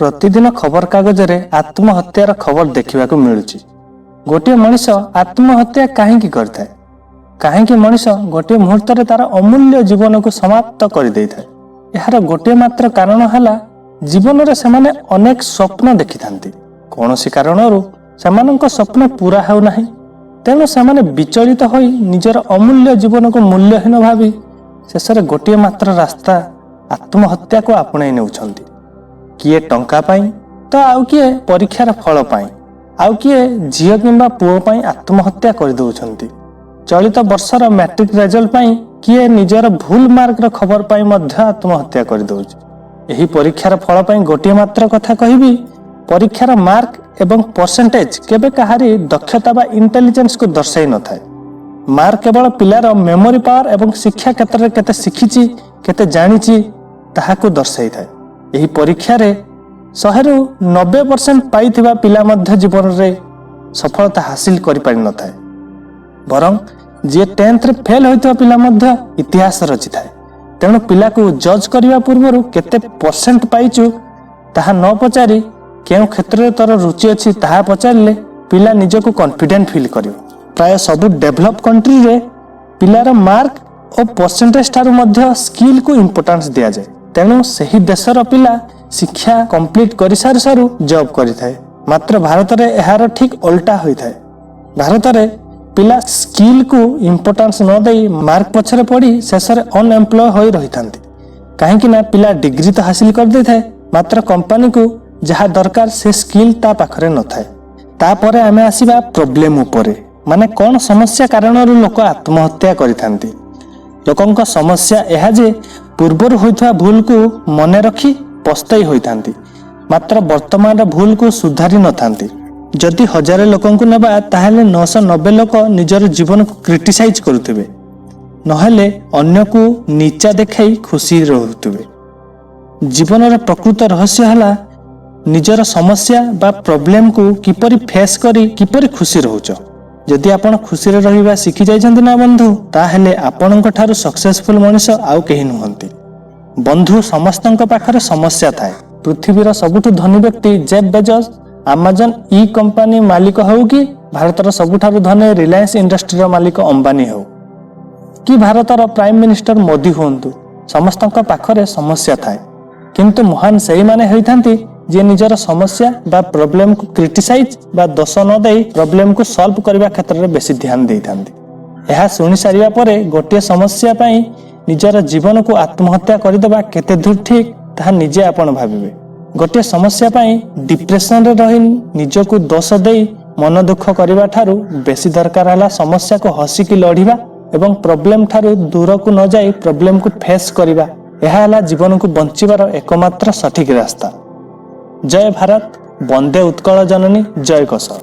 ପ୍ରତିଦିନ ଖବରକାଗଜରେ ଆତ୍ମହତ୍ୟାର ଖବର ଦେଖିବାକୁ ମିଳୁଛି। ଗୋଟିଏ ମଣିଷ ଆତ୍ମହତ୍ୟା କାହିଁକି କରିଥାଏ? କାହିଁକି ମଣିଷ ଗୋଟିଏ ମୁହୂର୍ତ୍ତରେ ତାର ଅମୂଲ୍ୟ ଜୀବନକୁ ସମାପ୍ତ କରିଦେଇଥାଏ? ଏହାର ଗୋଟିଏ ମାତ୍ର କାରଣ ହେଲା, ଜୀବନରେ ସେମାନେ ଅନେକ ସ୍ୱପ୍ନ ଦେଖିଥାନ୍ତି। କୌଣସି କାରଣରୁ ସେମାନଙ୍କ ସ୍ୱପ୍ନ ପୂରା ହେଉନାହିଁ। ତେଣୁ ସେମାନେ ବିଚଳିତ ହୋଇ ନିଜର ଅମୂଲ୍ୟ ଜୀବନକୁ ମୂଲ୍ୟହୀନ ଭାବି ଶେଷରେ ଗୋଟିଏ ମାତ୍ର ରାସ୍ତା ଆତ୍ମହତ୍ୟାକୁ ଆପଣେଇ ନେଉଛନ୍ତି। କିଏ ଟଙ୍କା ପାଇଁ ତ ଆଉ କିଏ ପରୀକ୍ଷାର ଫଳ ପାଇଁ, ଆଉ କିଏ ଝିଅ କିମ୍ବା ପୁଅ ପାଇଁ ଆତ୍ମହତ୍ୟା କରିଦେଉଛନ୍ତି। ଚଳିତ ବର୍ଷର ମ୍ୟାଟ୍ରିକ ରେଜଲ୍ଟ ପାଇଁ କିଏ ନିଜର ଭୁଲ ମାର୍କର ଖବର ପାଇଁ ମଧ୍ୟ ଆତ୍ମହତ୍ୟା କରିଦେଉଛି। ଏହି ପରୀକ୍ଷାର ଫଳ ପାଇଁ ଗୋଟିଏ ମାତ୍ର କଥା କହିବି, ପରୀକ୍ଷାର ମାର୍କ ଏବଂ ପରସେଣ୍ଟେଜ କେବେ କାହାରି ଦକ୍ଷତା ବା ଇଣ୍ଟେଲିଜେନ୍ସକୁ ଦର୍ଶାଇ ନଥାଏ। ମାର୍କ କେବଳ ପିଲାର ମେମୋରି ପାୱାର ଏବଂ ଶିକ୍ଷା କ୍ଷେତ୍ରରେ କେତେ ଶିଖିଛି, କେତେ ଜାଣିଛି, ତାହାକୁ ଦର୍ଶାଇଥାଏ। ଏହି ପରୀକ୍ଷାରେ 100ରୁ 90% ପାଇଥିବା ପିଲା ମଧ୍ୟ ଜୀବନରେ ସଫଳତା ହାସିଲ କରିପାରିନଥାଏ। ବରଂ ଯିଏ 10ଥରେ ଫେଲ୍ ହୋଇଥିବା ପିଲା ମଧ୍ୟ ଇତିହାସ ରଚିଥାଏ। ତେଣୁ ପିଲାକୁ ଜଜ୍ କରିବା ପୂର୍ବରୁ କେତେ ପରସେଣ୍ଟ ପାଇଛୁ ତାହା ନ ପଚାରି କେଉଁ କ୍ଷେତ୍ରରେ ତୋର ରୁଚି ଅଛି ତାହା ପଚାରିଲେ ପିଲା ନିଜକୁ କନଫିଡେଣ୍ଟ ଫିଲ୍ କରିବ। ପ୍ରାୟ ସବୁ ଡେଭଲପ କଣ୍ଟ୍ରିରେ ପିଲାର ମାର୍କ ଓ ପରସେଣ୍ଟେଜ ଠାରୁ ମଧ୍ୟ ସ୍କିଲ୍କୁ ଇମ୍ପୋର୍ଟାନ୍ସ ଦିଆଯାଏ। ତେଣୁ ସେହି ଦେଶର ପିଲା ଶିକ୍ଷା କମ୍ପ୍ଲିଟ୍ କରିସାରୁ ସାରୁ ଜବ୍ କରିଥାଏ। ମାତ୍ର ଭାରତରେ ଏହାର ଠିକ୍ ଓଲଟା ହୋଇଥାଏ। ଭାରତରେ ପିଲା ସ୍କିଲ୍କୁ ଇମ୍ପୋର୍ଟାନ୍ସ ନ ଦେଇ ମାର୍କ ପଛରେ ପଡ଼ି ଶେଷରେ ଅନଏମ୍ପ୍ଲୟ ହୋଇ ରହିଥାନ୍ତି। କାହିଁକି ନା ପିଲା ଡିଗ୍ରୀ ତ ହାସିଲ କରିଦେଇଥାଏ, ମାତ୍ର କମ୍ପାନୀକୁ ଯାହା ଦରକାର ସେ ସ୍କିଲ୍ ତା ପାଖରେ ନଥାଏ। ତାପରେ ଆମେ ଆସିବା ପ୍ରୋବ୍ଲେମ ଉପରେ, ମାନେ କ'ଣ ସମସ୍ୟା କାରଣରୁ ଲୋକ ଆତ୍ମହତ୍ୟା କରିଥାନ୍ତି। ଲୋକଙ୍କ ସମସ୍ୟା ଏହା ଯେ ପୂର୍ବରୁ ହୋଇଥିବା ଭୁଲକୁ ମନେ ରଖି ପସ୍ତାଇ ହୋଇଥାନ୍ତି, ମାତ୍ର ବର୍ତ୍ତମାନର ଭୁଲକୁ ସୁଧାରି ନଥାନ୍ତି। ଯଦି 1000 ଲୋକଙ୍କୁ ନେବା, ତାହେଲେ 990 ଲୋକ ନିଜର ଜୀବନକୁ କ୍ରିଟିସାଇଜ କରୁଥିବେ, ନହେଲେ ଅନ୍ୟକୁ ନିଚା ଦେଖାଇ ଖୁସି ରହୁଥିବେ। ଜୀବନର ପ୍ରକୃତ ରହସ୍ୟ ହେଲା ନିଜର ସମସ୍ୟା ବା ପ୍ରୋବ୍ଲେମକୁ କିପରି ଫେସ୍ କରି କିପରି ଖୁସି ରହୁଛ। ଯଦି ଆପଣ ଖୁସିରେ ରହିବା ଶିଖି ଯାଇଛନ୍ତି ନା ବନ୍ଧୁ, ତାହେଲେ ଆପଣଙ୍କ ଠାରୁ ସକ୍ସେସଫୁଲ ମଣିଷ ଆଉ କେହି ନୁହନ୍ତି। ବନ୍ଧୁ, ସମସ୍ତଙ୍କ ପାଖରେ ସମସ୍ୟା ଥାଏ। ପୃଥିବୀର ସବୁଠୁ ଧନୀ ବ୍ୟକ୍ତି ଜେଫ୍ ବେଜସ୍, ଆମାଜନ ଇ କମ୍ପାନୀ ମାଲିକ ହେଉ କି ଭାରତର ସବୁଠାରୁ ଧନୀ ରିଲାଏନ୍ସ ଇଣ୍ଡଷ୍ଟ୍ରିର ମାଲିକ ଅମ୍ବାନୀ ହେଉ କି ଭାରତର ପ୍ରାଇମ ମିନିଷ୍ଟର ମୋଦି ହୁଅନ୍ତୁ, ସମସ୍ତଙ୍କ ପାଖରେ ସମସ୍ୟା ଥାଏ। କିନ୍ତୁ ମହାନ ସେଇମାନେ ହୋଇଥାନ୍ତି, ଯିଏ ନିଜର ସମସ୍ୟା ବା ପ୍ରୋବ୍ଲେମକୁ କ୍ରିଟିସାଇଜ ବା ଦୋଷ ନ ଦେଇ ପ୍ରୋବ୍ଲେମକୁ ସଲ୍ଭ କରିବା କ୍ଷେତ୍ରରେ ବେଶୀ ଧ୍ୟାନ ଦେଇଥାନ୍ତି। ଏହା ଶୁଣି ସାରିବା ପରେ ଗୋଟିଏ ସମସ୍ୟା ପାଇଁ ନିଜର ଜୀବନକୁ ଆତ୍ମହତ୍ୟା କରିଦେବା କେତେ ଦୂର ଠିକ, ତାହା ନିଜେ ଆପଣ ଭାବିବେ। ଗୋଟିଏ ସମସ୍ୟା ପାଇଁ ଡିପ୍ରେସନରେ ରହି ନିଜକୁ ଦୋଷ ଦେଇ ମନ ଦୁଃଖ କରିବା ଠାରୁ ବେଶୀ ଦରକାର ହେଲା ସମସ୍ୟାକୁ ହସିକି ଲଢିବା ଏବଂ ପ୍ରୋବ୍ଲେମ ଠାରୁ ଦୂରକୁ ନ ଯାଇ ପ୍ରୋବ୍ଲେମକୁ ଫେସ୍ କରିବା। ଏହା ହେଲା ଜୀବନକୁ ବଞ୍ଚିବାର ଏକମାତ୍ର ସଠିକ ରାସ୍ତା। ଜୟ ଭାରତ, ବନ୍ଦେ ଉତ୍କଳ ଜନନୀ, ଜୟ କୋଶଳ।